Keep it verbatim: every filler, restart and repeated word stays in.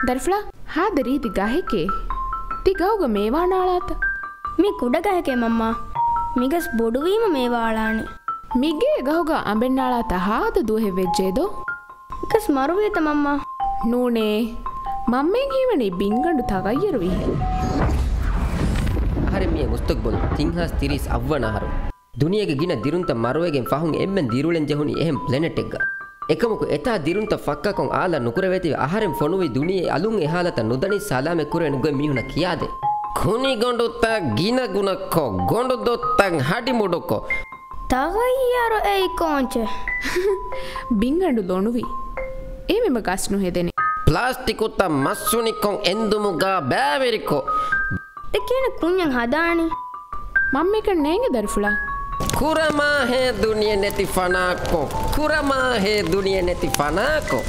ދަރިފުޅާ، ހާދަ ރީތި ގަހެކޭ. ތި ގަހުގަ މޭވާ ނާޅާތަ؟ މީ ކުޑަ ގަހެކޭ މަންމާ. މިގަސް ބޮޑުވީމަ މޭވާ އަޅާނެ. މިގޭ ގަހުގަ އަނބެއް ނާޅާތަ ހާދަ ދުވަހެއް ވެއްޖެއެދޯ؟ ގަސް މަރުވީތަ މަންމާ؟ ނޫނޭ. މަންމައަށް ހީވަނީ ބިންގަނޑު ތަޣައްޔަރުވީ. އަހަރެން މިއީ މުސްތަޤްބަލު ތިން ހާސް ތިރީސް އަށްވަނަ އަހަރު. ދުނިޔޭގެ ގިނަ ދިރުންތައް މަރުވެގެން ފަހުން އެންމެން ދިރިއުޅެން ޖެހުނީ އެހެން ޕްލެނެޓެއްގަ. އެކަމަކު އެތާ ދިރުންތައް ފައްކާކޮށް އާލާ ނުކުރެވޭތީވެ އަހަރެން ފޮނުވި ދުނިޔެ އަލުން އެ ހާލަތަށް ނުދަނީ ސަލާމަތް ކުރެވޭނެ ގޮތް މީހުންނަށް ކިޔާދޭ. ކުނިގޮނޑުތައް ގިނަގުނަކޮށް، ގޮނޑުދޮށްތައް ހަޑިމުޑުކޮށް. ތަޣައްޔަރު އެއީ ކޯންޗެއް؟ ބިންގަނޑު ލޮނުވި. އެހެންވީމަ ގަސް ނުހެދެނެ. ޕްލާސްޓިކުތައް މަސްހުނިކޮށް އެންދުމުގަ ބައިވެރިކޮށް. އެ ކިހިނެއް ކުންޏެއް ހަދާނީ؟ މަންމައަކަށް ނޭނގެ ދަރިފުޅާ. ކުރަމާހޭ ދުނިޔެ ނެތި ފަނާކޮށް. ކުރަމާހޭ ދުނިޔެ ނެތި ފަނާކޮށް.